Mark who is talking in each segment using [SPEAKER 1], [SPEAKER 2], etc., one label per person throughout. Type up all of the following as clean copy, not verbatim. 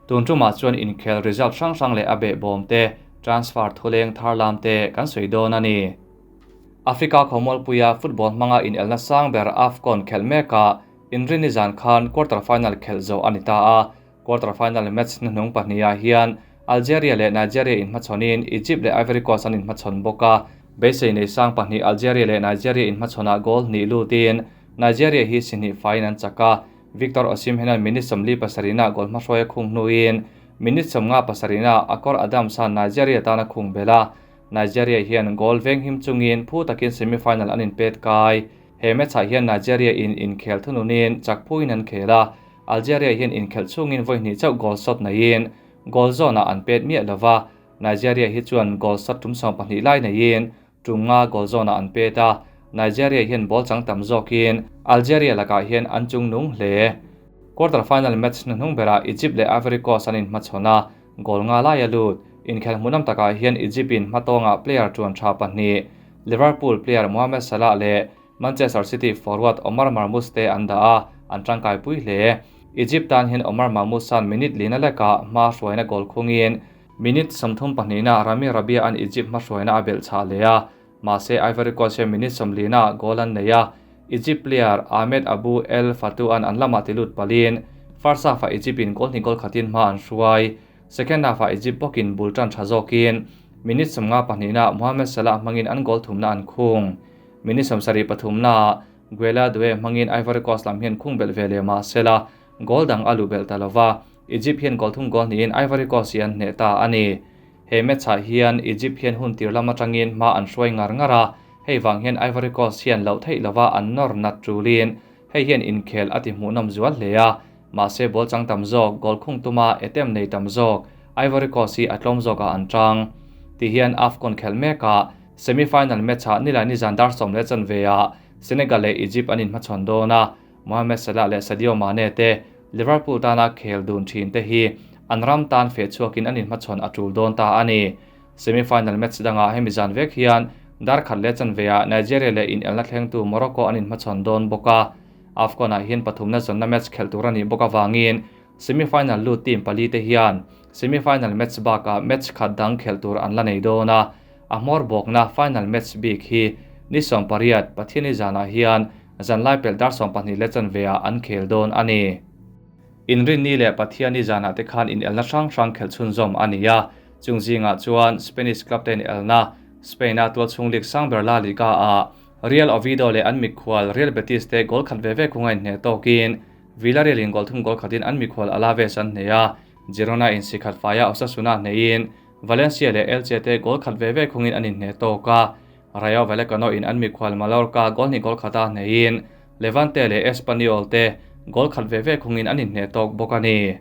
[SPEAKER 1] Tun tumah chuan inkhel result hrang hrang leh a behbawm te, transfer thuleng tharlam te kan sawi dawn a ni. Africa khawmualpuia football hmanga inelna sang ber AFCON khelh mekah Inrinni zan khan quarter final khelh zawh a ni ta a. Quarter final match hnuhnung pahnihah hian Algeria leh Nigeria inhmachhawnin Egypt leh Ivory Coast an inhmachhawn bawk a. Beisei nei sang pahnih Algeria leh Nigeria inhmachhawnah goal hnih lutin Nigeria hi si hnih faiin an chak a. Victor Osimhen-a'n minute 47-ah goal hmahruai a khung hnuin minute 57-ah Akor Adams-a'n Nigeria tan a khung belh a. Nigeria hian goal venghim chungin phu takin semi-final an inpet kai. He match-ah hian Nigeria in inkhel thununin chak phuin an khel a, Algeria hian inkhelh chungin vawi hnih chauh goal shot neiin goal zawnah an pet miah lo va, Nigeria hi chuan goal shot tum 12 lai neiin tum nga goal zawnah an pet a, Nigeria hian ball chang tam zawkin Algeria lakah hian an chung nung hle. Quarter final match hnuhnung berah Egypt leh Ivory Coast an inhmachhawn a, goal nga lai a lut. Inkhel hmuhnawm takah hian Egypt in hmatawngah player tuan tha pahnih Liverpool player Mohamed Salah leh Manchester City forward Omar Marmoush te an dah a, an tangkai pui hle. Egypt tan hian Omar Marmoush-a'n minute lina lekah hma hruaina goal khungin minute 32-na Rami Rabia-a'n Egypt hma hruaina a belh chhah leh a, mahse Ivory Coast hian minute 40-ah goal an nei a, Egypt player Ahmed Abou El Fatou-a'n an lamah ti lut palin first half-ah Egypt-in goal hnih goal khatin hma an hruai. Second half-ah Egypt bawkin bul tan tha zawkin minute 52-na Mohamed Salah hmangin an goal thumna an khung. Minute 73-naah Guela Due hmangin Ivory Coast lam hian khung belh ve leh mah sela goal dang a luh belh ta lova, Egypt hian goal thum goal hnihin Ivory Coast hi an hneh ta a ni. He match-ah hian Egypt hian hun tir lam atangin hma an hruai ngar ngar a, hei vang hian Ivory Coast hian loh theih lova an nawr nat tulin hei hian inkhel a ti hmuhnawm zual hle a, mahse ball chang tam zawk goal khung tuma attempt nei tam zawk Ivory Coast hi a tlawm zawkah an tang. Tihian AFCON khelh mekah semi-final match-ah nilai nizan dar sawm leh chanveah Senegal leh Egypt an inhmachhawn dawn a, Mohamed Salah leh Sadio Mane te Liverpool tana khel dun thin te hi an ram tan feh chhuakin an inhmachhawn a tul dawn ta a ni. Semi-final match dangah hemi zan vek hian dar khat leh chanveah Nigeria leh inelna thlengtu Morocco an inhmachhawn dawn bawk a. AFCON-ah hian pathumna zawnna match khelh tur a nih bawk avangin semi-final lut team pali te hian semi-final match bakah match khat dang khelh tur an la nei dawn a. A hmawr bawkna final match bik hi ni 18 Pathiani zanah hian zanlai pelh dar 12 leh chanveah an khel dawn a ni. Inrinni leh Pathiani zanah te khan inelna hrang hrang khelh chhunzawm a ni a, chung zingah chuan Spanish club te inelna Spain-a tualchhung league sang ber La Liga-ah Real Oviedo leh an mikhual Real Betis te goal khat ve ve khunga inhneh tawkin Villarreal in goal thum goal khatin an mikhual Alaves an hneh a, Girona in si khat faia Osasuna hnehin Valencia leh Elche te goal khat ve ve khungin an inhneh tawk a, Rayo Vallecano in an mikhual Mallorca goal hnih goal khata hnehin Levante leh Espanyol te goal khat ve ve khungin an inhneh tawk bawk a ni.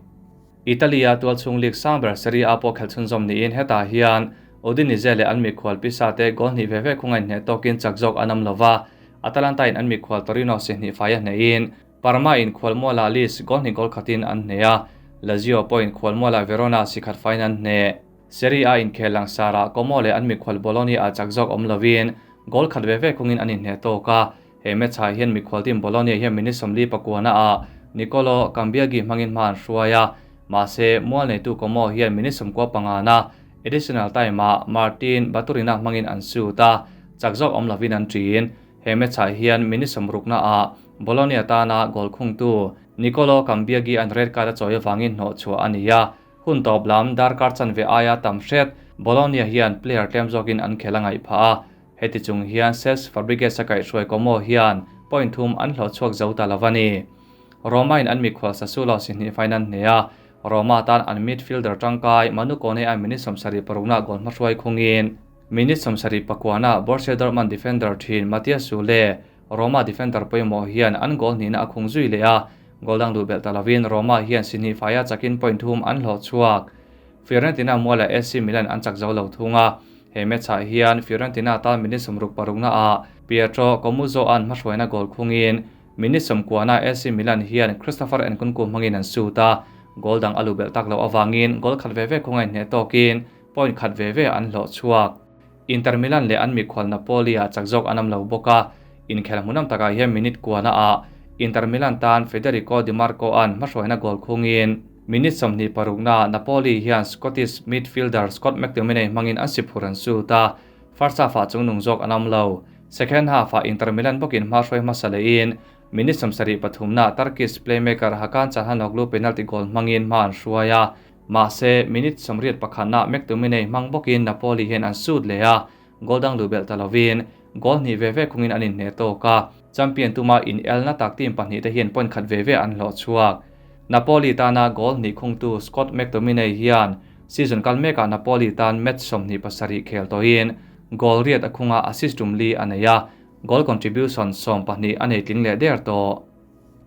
[SPEAKER 1] Italy-a tualchhung league sang ber Serie A pawh khelh chhunzawm niin hetah hian Udinese leh an mikhual Pisa te goal hnih ve ve khunga inhneh tawkin chak zawk an awm lova, Atalanta in an mikhual Torino si hnih faia hnehin Parma in khualmualah Lecce goal hnih goal khatin an hneh a, Lazio pawhin khualmualah Verona si khat faiin an hneh. Serie A inkhel langsarah Como leh an mikhual Bologna ah chak zawk awm lovin goal khat ve ve khungin an inhneh tawk a, he match-ah hian mikhual team Bologna hian minute 49 ah Nicolo Cambiaghi hmangin hma an hruai a, mahse mual neitu Como hian minute 95 na additional time-ah Martin Baturina hmangin an shoot a, chak zawk awm lovin an ṭin. He match-ah hian minute 60 ah Bologna tana goal khungtu Nicolo Cambiaghi an red card a chawi avangin hnawh chhuah a ni a, hun tawp lam darkar chanve aia tam hret Bologna hian player tlem zawkin an khel a ngaih phah a, heti chung hian Cesc Fabregas a kaihhruai Como hian point thum an hlawh chhuak zo ta lo a ni. Roma in an mikhual Sassuolo si hnih fain an hneh a, Roma tan an midfielder tangkai Manu Kone a minute 76 na goal hmahruai khungin minute 79 na Borussia Dortmund defender thin Matias Sule Roma defender pawimawh hian an goal hnihna a khung zui leh a, goal dang duh belh ta lovin Roma hian si hnih faia chakin point thum an hlawh chhuak. Fiorentina mualah AC Milan an chak zo lo thung a, he match-ah hian Fiorentina tan minute 66 na ah Pietro Comuzzo an hmahruaina goal khungin minute 90 na AC Milan hian Christopher Nkunku hmangin an shoot a, goal dang a luh belh tak loh avangin goal khat ve ve khunga inhneh tawkin point khat ve ve an hlawh chhuak. Inter Milan leh an mikhual Napoli ah chak zawk an awm lo bawk a, inkhel hmuhnawm takah hian minute 90 na ah Inter Milan tan Federico Di Marco an hmahruaina goal khungin Minute 26 naah Napoli hian Scottish midfielder Scott McTominay hmangin an si phur an sut a, first half-ah chungnung zawk an awm lo. Second half-ah Inter Milan bawkin hma hruai hmasa lehin minute 73 naah Turkish playmaker Hakan Calhanoglu penalty goal hmangin hma an hruai a, mahse minute 81 naah McTominay hmang bawkin Napoli hian an sut leh a, goal dang luh belh ta lovin goal hnih ve ve khungin an inhneh tawk a, champion tuma in elna tak team pahnih te hian point khat ve ve an hlawh chhuak. Napoli tana goal hnih khungtu Scott McTominay hian season kal mekah Napoli tan match 27 khel tawhin goal riat a khunga, assist tum li a nei a, goal contribution 12 a nei tling leh der tawh.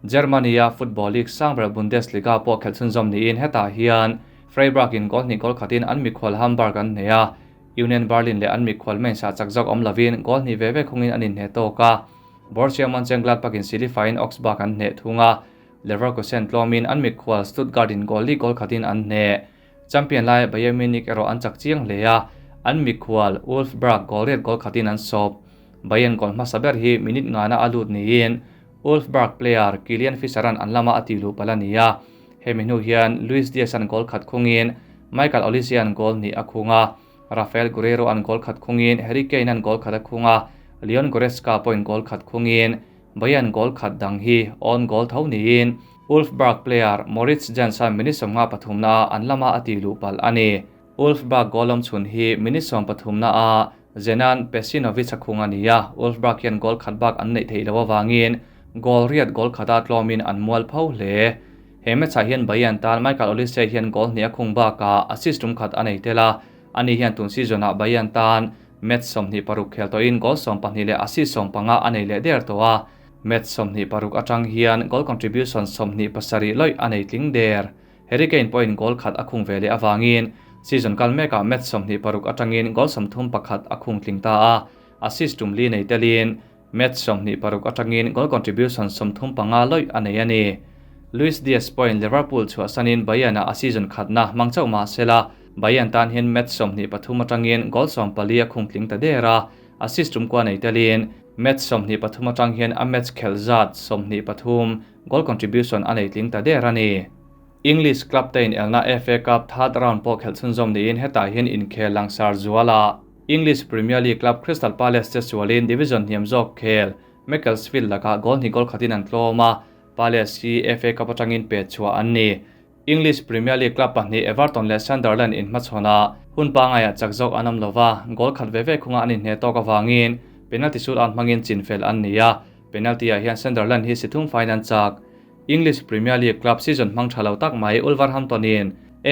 [SPEAKER 1] Germany a Football League sangber Bundesliga pawh khelh chhunzawm niin hetah hian Freiburg in goal hnih goal khatin an mikhual Hamburg an hneh a, Union Berlin leh an mikhual Mainz ah chak zawk awm lovin goal hnih ve ve khungin an inhneh tawk a, Borussia Mönchengladbach in silifain Augsburg an hneh thung a, Leverkusen tlawmin an mikhual Stuttgart in goal li goal khatin an hneh. Champion lai Bayern Munich erawh an chak chiang hle a, an mikhual Wolfsburg goal riat goal khatin an sawp. Bayern goal hmasa ber hi minute ngana a lut niin Wolfsburg player Kilian Fischer-an an lama a tih luh palh a ni a. Hemi hnu hian Luis Diaz an goal khat khungin Michael Olise an goal hnih a khung a, Rafael Guerreiro an goal khat khungin Harry Kane an goal khat a khung a, Leon Goretzka pawhin goal khat khungin Bayern goal khat dang hi own goal tho niin Wolfsburg player Moritz Jensen minute 53 na an lama a tih luh palh a ni. Wolfsburg goal awm chhun hi minute 13 na a Dzenan Pesinovic a khung a ni a, Wolfsburg hian goal khat bak an neih theih loh awangin goal riat goal khata tlawmin an mual pho hle. He match-ah hian Bayern tan Michael Olise hian goal hnih a khung bakah assist tum khat a nei tel a, ani hian tun season-ah Bayern tan match 26 khel tawhin goal 12 leh assist 15 a nei leh der tawh a, match 26 atang hian goal contribution 27 loih a nei tling der. Harry Kane pawhin goal khat a khung ve leh awangin season kal mekah match 26 atangin goal 31 a khung tling ta a, assist tum li nei telin match 26 atangin goal contribution 35 loih a nei a ni. Luis Diaz pawhin Liverpool chhuahsanin Bayern-a a season khatna hmang chauh mahsela Bayern tan hian match 23 atangin goal 14 a khung tling ta der a, assist tum kwa nei telin match 23 atang hian a match khel zat 23 goal contribution a nei tling ta der a ni. English club te in elna FA Cup third round pawh khelh chhunzawm niin hetah hian inkhel langsar zuala English Premier League club Crystal Palace che sualin division hniam zawk khel Macclesfield lakah goal hnih goal khatin an tlawm a, Palace hi FA Cup atangin pet chhuah an ni. English Premier League club pahnih Everton leh Sunderland in hmachhawnah hun pangaiah chak zawk an awm lova, goal khat ve ve khunga an inhneh tawk awangin penalty shootout hmangin chinfel an ni a, penalty ah hian Sunderland hi si thum fain an chak. English Premier League club season hmang tha lo tak mai Wolverhampton in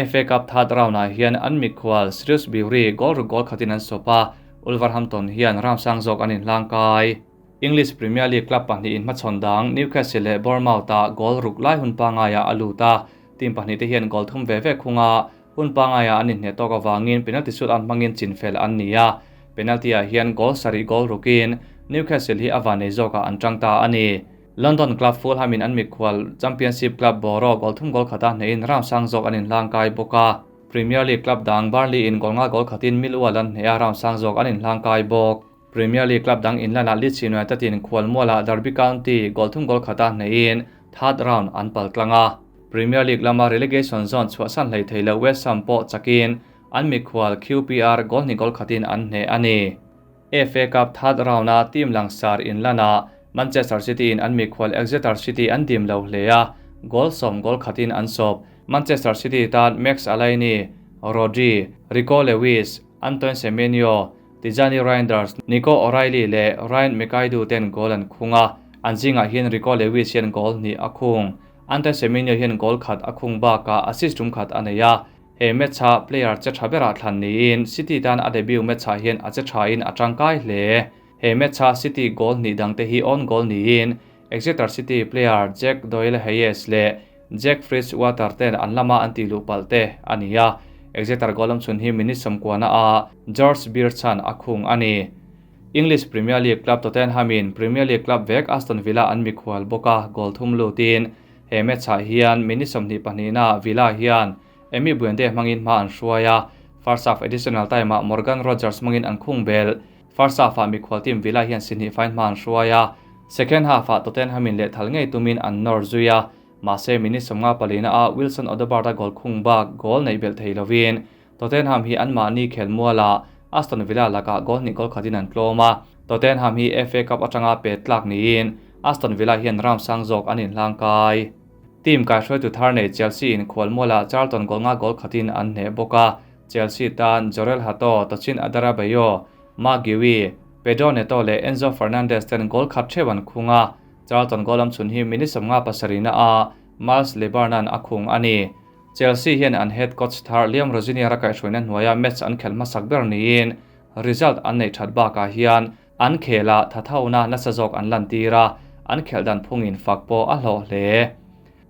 [SPEAKER 1] FA Cup third round ah hian an mikhual Shrewsbury goal ruk goal khatin an sawp a, Wolverhampton hian round sang zawk an inhlang kai. English Premier League club pahnih in hmachhawn dang Newcastle leh Bournemouth ah goal ruk lai hun pangaiah a lut a, team pahnih te hian goal thum ve ve khunga hun pangaiah an inhneh tawk awangin penalty shootout hmangin chinfel an ni a, penalty ah hian goal sarih goal rukin Newcastle hi a vanei zawkah an tang ta a ni. London club Fulham in an mikhual Championship club Borough goal thum goal khata hnehin round sang zawk an inhlang kai bawk a. Premier League club dang Burnley in goal nga goal khatin Millwall an hneh a, round sang zawk an inhlang kai bawk. Premier League club dang inlanah Leeds United in khual mualah Derby County goal thum goal khata hnehin third round an pal tlang a. Premier League lama relegation zone chhuahsan hlei thei lo West Ham pawh chakin an mikhual QPR goal hnih goal khatin an hneh a ni. FA Cup third round a team langsar inlanah Manchester City in an mikhual Exeter City an dim lo hle a, goal 10 goal khatin an sawp. Manchester City tan Max Alaini, Rodri, Rico Lewis, Antoine Semenyo, Tijjani Reijnders, Nico O'Reilly leh Ryan McAidoo ten goal an khung a, an zingah hian Rico Lewis hian goal hnih a khung. Antoine Semenyo hian goal khat a khung bakah assist tum khat a nei a, he match-ah player che tha berah thlan niin City tan a debut match-ah hian a che tha in a tangkai hle. He match-ah City goal hnih dang te hi own goal niin Exeter City player Jack Doyle Hayes leh Jack Freshwater ten an lama an tih luh palh te a ni a, Exeter goal awm chhun hi minute 90 na a George Birchan a khung a ni. English Premier League club Tottenham in Premier League club vek Aston Villa an mikhual bawk a, goal thum lutin he match-ah hian minute 22 na Villa hian Emi Buendia hmangin hma an hruai a, first half additional time-ah Morgan Rogers hmangin an khung bel. First half-ah mikhual team Villa hian si hnih fain hma an hruai a, second half-ah Tottenham in lehthal ngei tumin an nawr zui a. Mahse minute 54 ah Wilson Odobert-a goal khung bak goal neih belh thei lovin Tottenham hi anmahni khelmualah Aston Villa lakah goal hnih goal khatin an tlawm a. Tottenham hi FA Cup atanga pet tlak niin Aston Villa hian round sang zawk an inhlang kai. Team kaihruaitu thar nei Chelsea in khualmualah Charlton goal nga goal khatin an hneh bawk a. Chelsea tan Jorrel Hato, Tosin Adarabioyo, Marc Guiu, Pedro Neto leh Enzo Fernandez ten goal khat theuh an khung a. Charlton goal lam chhun hi minute 57 ah Miles Leburn-a'n a khung a ni. Chelsea hian an head coach thar Liam Rosenior-a kaihhruaina hnuaia match an khelh hmasak ber niin result an neih that bakah hian an khelah thathona nasa zawk an lantir a, an khelh dan phungin fak pawh a hlawh hle.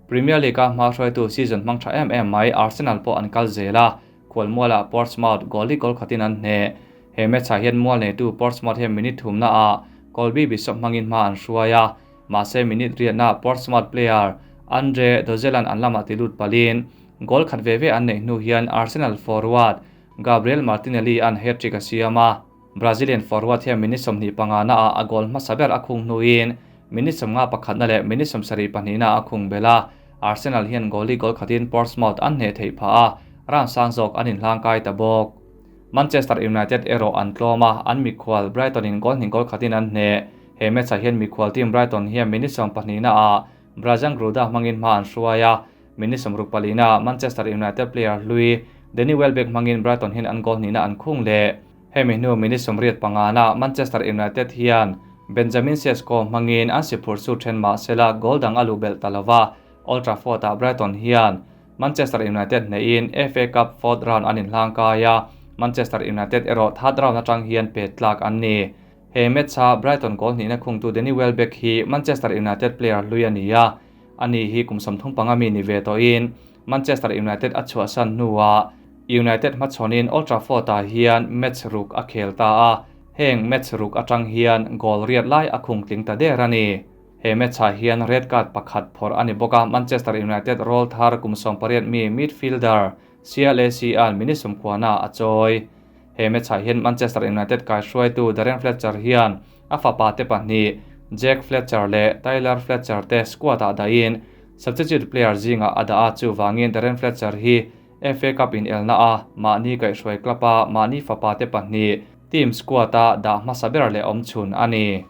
[SPEAKER 1] Premier League-a hma hruaitu season hmang tha em em mai Arsenal pawh an kal zel a, khualmualah Portsmouth goal hi goal khatin an hneh. He match-ah hian mual neitu Portsmouth hian minute thumnaah Colby Bishop hmangin hma an hruai a, mahse minute riatnaah Portsmouth player Andre Dozelan an lamah ti lut palin goal khat ve ve an neih hnu hian Arsenal forward Gabriel Martinelli an hat-trick a siam a. Brazilian forward hian minute 25 naah a goal hmasa ber a khung hnuin minute 51na leh minute 72 a khung bel a. Arsenal hian goal hi goal khatin Portsmouth an hneh theih phah a, round sang zawk an inhlang kai ta bawk. Manchester United erawh an tlawm a, an mikhual Brighton in goal hnih goal khatin an hneh. He match-ah hian mikhual team Brighton hian minute 12 naah Brajan Gruda hmangin hma an hruai a, minute 64 naah Manchester United player hlui Danny Welbeck hmangin Brighton hian an goal hnihna an khung leh. Hemi hnu minute 85 naah Manchester United hian Benjamin Sesko hmangin an si phur chu then mahsela goal dang a luh belh ta lova. Old Trafford-ah Brighton hian Manchester United hneh-in FA Cup fourth round an inhlang kai a, Manchester United erawh third round atang hian pet tlak an ni. He match-a Brighton goal hnihna khungtu Danny Welbeck hi Manchester United player hlui a ni a, ani hi kum 35 mi ni ve tawhin Manchester United a chhuahsan hnuah United hmachhawnin Old Trafford-ah hian match ruk a khel ta a, heng match ruk atang hian goal riat lai a khung tling ta der a ni. He match-ah hian red card pakhat phawrh a ni bawk a, Manchester United roll thar kum 18 mi midfielder CLAC an minute 90 a chawi. He match-ah hian Manchester United kaihruaitu Darren Fletcher hian a fapa te pahnih Jack Fletcher leh Tyler Fletcher te squad-ah dahin substitute player zinga a dah a, chu wangin Darren Fletcher hi FA Cup in elna a mahni kaihhruai club-a mahni fapa te pahnih team squad-a dah hmasa ber leh awm chhun a ni.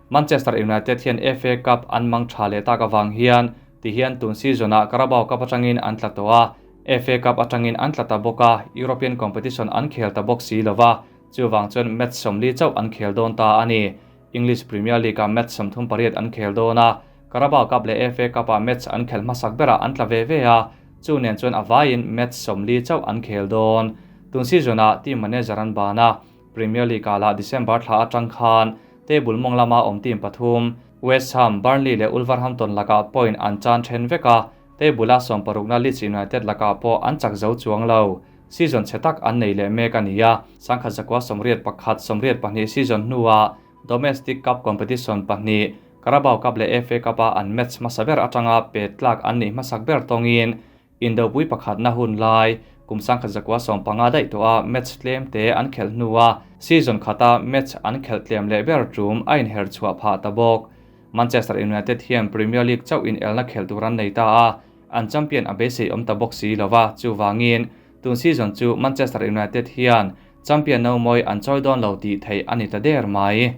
[SPEAKER 1] Manchester United hian FA Cup an mang tha leh tak awang hian ti hian tun season-ah Carabao Cup atangin an tla tawh a, FA Cup atangin an tla ta bawk a, European competition an khel ta bawk si lova, chuwang chuan match 40 chauh an khel dawn ta a ni. English Premier League-ah match 38 an khel dawn a, Carabao Cup leh FA Cup-ah match an khel hmasak berah an tla ve ve a, chu nen chuan a vaiin match 40 chauh an khel dawn. Tun season-ah team manager an ban a, Premier League-ah lah December thla atang khan table mawng lama awm team pathum West Ham, Burnley leh Wolverhampton lakah point an chan then vek a, table-a 60na Leeds United lakah pawh an chak zo chuang lo. Season chhe tak an nei leh mek a ni a, 1981-82 season hnuah Domestic Cup competition pahnih Carabao Cup leh FA Cup-a an match hmasa ber atanga pet tlak an nih hmasak ber tawngin Indopui pakhatna hun lai kum 1915 daih tawh a match tlem te an khelh hnuah season khata match an khelh tlem leh ber tum a inher chhuah phah ta bawk. Manchester United hian Premier League chauh in elna khel tur an nei ta a, an champion a beisei awm ta bawk si lova, chuwangin tun season chu Manchester United hian champion no mawi an chawi dawn lo tih theih a ni ta der mai.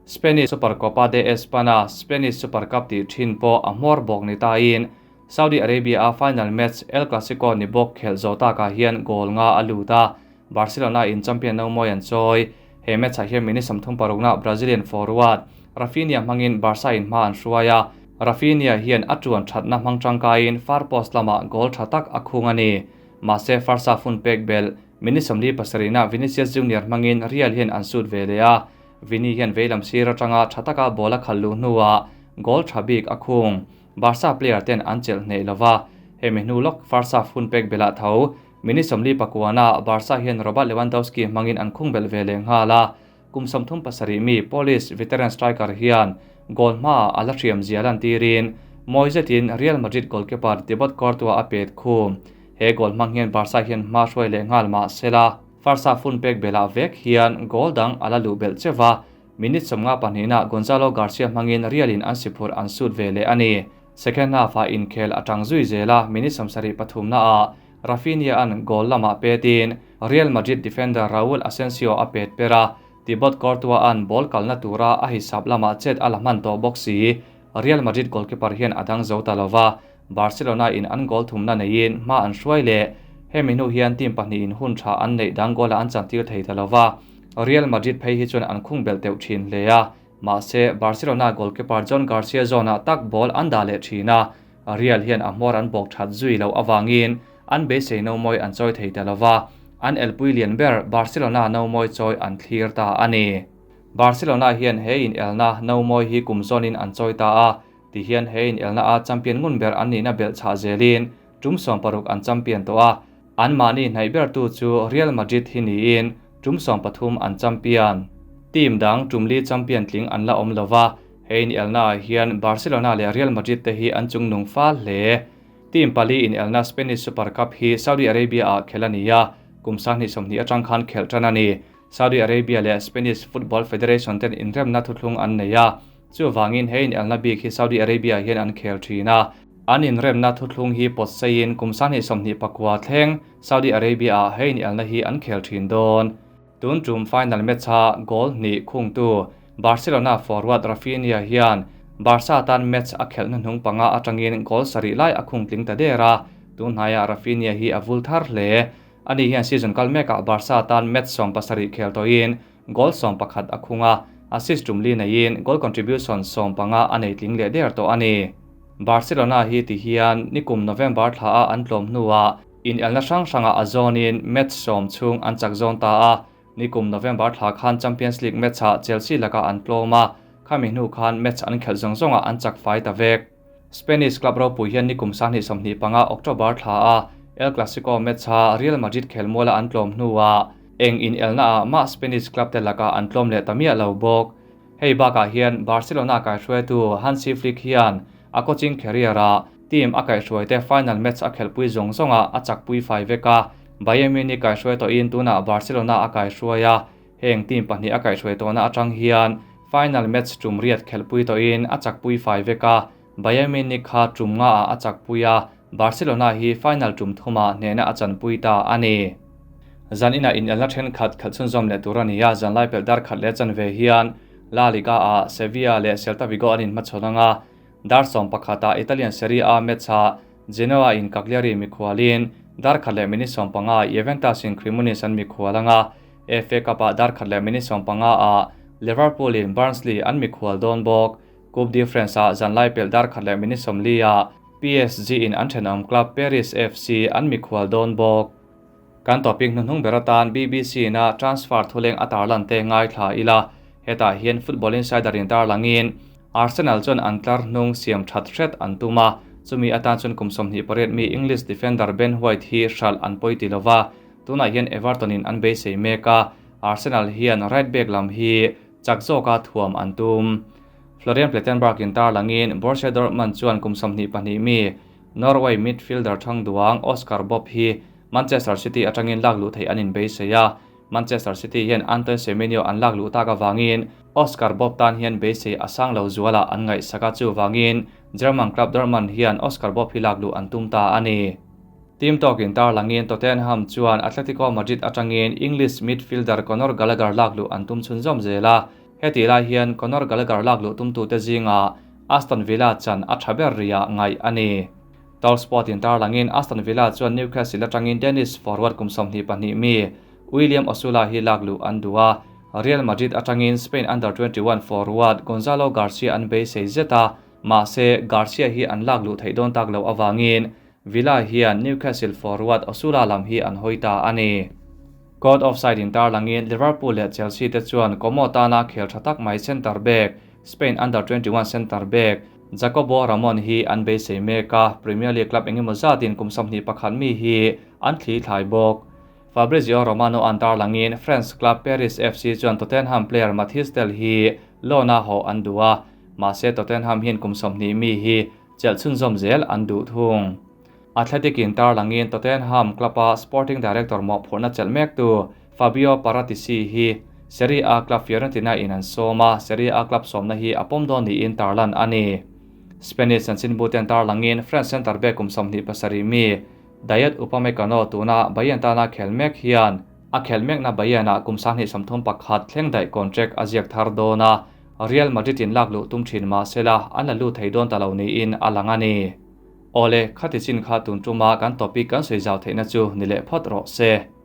[SPEAKER 1] Spanish Supercopa de Espana, Spanish Super Cup tih thin pawh a hmawr bawk ni ta in Saudi Arabia a final match El Clasico ni bawk khelh zo takah hian goal nga a lut a, Barcelona in champion no mawi an chawi. He match-ah hian minute 36 na Brazilian forward Rafinha hmangin Barca in hma an hruai a, Rafinha hian a tuan thatna hmang tangkaiin far post lama goal tha tak a khung a ni. Mahse first half hun pek bel minute 47 na Vinicius Junior hmangin Real hian an sut ve leh a, Vini hian veilam sir atanga tha taka ball a khal lu hnuah goal tha bik a khung. Barca player ten an chelh hneh lova, hemi hnu lawk first half hun pek belah tho minute 49 na Barca hian Robert Lewandowski hmangin an khung bel ve leh nghal a, kum 37 mi Polish veteran striker hian goal hma a la hriam zia lan tirin mawi zetin Real Madrid goalkeeper Thibaut Courtois a pet khum. He goal hmang hian Barca hian hma hruai leh nghal mahsela first half hun pek belah vek hian goal dang a la luh belh chewa, minute 52 na Gonzalo Garcia hmangin Real in an si phur an sut ve leh a ni. Second half-ah inkhel a tang zui zel a, minute 73 naah Raphinha-a'n goal lamah petin Real Madrid defender Raul Asensio a pet per a, Thibaut Courtois-a'n ball kalna tura a hisap lamah chet a la hman tawh bawk si. Real Madrid goalkeeper hian a dang zo ta lova, Barcelona in an goal thumna neiin hma an hruai leh. Hemi hnu hian team pahnihin hun tha an neih dang goal a an chantir thei ta lova, Real Madrid phei hi chuan an khung belh teuh thin hle a, mahse Barcelona goalkeeper Joan Garcia zawnah tak ball an dah leh thin a, Real hian a hmawr an bawk that zui loh avangin an beisei no mawi an chawi thei ta lova, an elpui lian ber Barcelona no mawi chawi an thlir ta a ni. Barcelona hian he in elna no mawi hi kum zawnin an chawi ta a, ti hian he in elna a champion ngun ber an nihna belh chah zelin tum 16 an champion tawh a, an mahni hnaih ber tu chu Real Madrid hi niin tum 13 an champion. Team dang tum li champion tling an la awm lova, he in elna ah hian Barcelona leh Real Madrid te hi an chung nung fal hle. Team pali in elna Spanish Super Cup hi Saudi Arabia ah khel a ni a, kum 2020 atang khan khelh tan a ni. Saudi Arabia leh Spanish Football Federation ten inremna thuthlung an nei a, chuwangin he in elna bik hi Saudi Arabia hian an khel thin a. An inremna thuthlung hi pawt seiin kum 2029 thleng Saudi Arabia ah he in elna hi an khel thin dawn. Tun tum final match-a goal hnih khungtu Barcelona forward Raphinha hian Barca tan match a khelh hnung panga atangin goal 7 lai a khung tling ta der a, tun hnaiah Raphinha hi a vul thar hle. Ani hian season kal mekah Barca tan match 17 khel tawhin goal 11 a khunga, assist tum li neiin goal contribution 15 a nei tling leh der tawh a ni. Barcelona hi ti hian nikum November thla a an tlawm hnuah in elna hrang hranga a zawnin match 10 chhung an chak zawn ta a, nikum November thla khan Champions League match-ah Chelsea laka an tlawm a, khami hnu khan match an khelh zawng zawnga an chak fai ta vek. Spanish club ropui hian nikum 2025 October thla a El Clasico match-a Real Madrid khelmuala an tlawm hnuah eng in elna ah mah Spanish club te laka an tlawm leh ta miah lo bawk. Hei bakah hian Barcelona kai hruaitu Hansi Flick hian a coaching career a team a kai hruaite final match a khelhpui zawng zawnga a chakpui fai vek a, Bayern Munich kai hruai tawhin tunah Barcelona a kai hruai a, heng team pahnih a kai hruai tawhna atang hian final match tum riat khelhpui tawhin a chakpui fai vek a, Bayern Munich kha tum nga ah a chakpui a, Barcelona hi final tum thuma hnehna a chanpui ta a ni. Zan ina in elna then khat khalh chhunzawm leh tur a ni a, zan lai pelh dar khat leh chanve hian La Liga ah Sevilla leh Celta Vigo an inhmachhawn anga, dar 11 ah Italian Serie A match ah Genoa in Cagliari mikhualin dar khat leh minute 15 Juventus in Cremonese an mikhual anga, FA Cup ah dar khat leh minute 15 ah Liverpool in Barnsley an mikhual dawn bawk. Coupe de France ah zan lai pelh dar khat leh minute 40 ah PSG in an thenawm club Paris FC an mikhual dawn bawk. Kan topic hnuhnung ber atan BBC na transfer thuleng a tarlan te ngai thla ila, hetah hian Football Insider in tarlangin Arsenal chuan an tlar hnung siam that hret an tuma, chumi atan chuan kum 28 mi English defender Ben White hi hral an pawi ti lova, tunah hian Everton in an beisei mek a, Arsenal hian right back lam hi chak zawka thuam an tum. Florian Plettenberg in tarlangin Borussia Dortmund chuan kum 22 mi Norway midfielder thang duang Oscar Bob hi Manchester City atangin lak lu thei an in beisei a, Manchester City hian Antoine Semenyo an lak lu tak awangin Oscar Bob tan hian beisei a sang lo zuala an ngaih saka, chu wangin German club Dortmund hian Oscar Bob hi lak lu an tum ta a ni. Team Talk in tarlangin Tottenham chuan Atletico Madrid atangin English midfielder Conor Gallagher lak lu an tum chhunzawm zela, heti lai hian Conor Gallagher lak lu tum tu te zinga Aston Villa chan a tha ber ria ngai a ni. Talksport in tarlangin Aston Villa chuan Newcastle atangin Danish forward kum 22 mi William Osula hi lak lu an dua, Real Madrid atangin Spain under 21 forward Gonzalo Garcia an beisei zeta, mahse Garcia hi an lak lu thei dawn tak lo awangin Villa hian Newcastle forward Osula lam hi an hawi ta a ni. Caught Offside in tarlangin Liverpool leh Chelsea te chuan Como tana khel tha tak mai center back Spain under 21 center back Jacobo Ramon hi an beisei mek a, Premier League club engemaw zatin kum 21 mi hi an thli thlai bawk. Fabrizio Romano an tarlangin France club Paris FC chuan Tottenham player Mathys Tel hi loan a ho an dua, mahse Tottenham hian kum 20 mi hi chelh chhunzawm zel an duh thung. Athletic in tarlangin Tottenham club a sporting director mo phurna chelh mek tu Fabio Paratici hi Serie A club Fiorentina in an sawma, Serie A club sawmna hi a pawm dawn niin tarlan a ni. Spanish chanchinbu ten tarlangin France centre back kum 27 mi Dayot Upamecano tuna Bayern tana khel mek hian a khel mekna Bayern-ah kum 2031 thleng daih contract a ziak thar dawn a, Real Madrid in lak luh tum thin mah sela an la lut thei dawn ta lo niin a lang a ni. Awle, khati chin kha tun tuma kan topic kan sawi zau theihna chu ni leh phawt rawh se.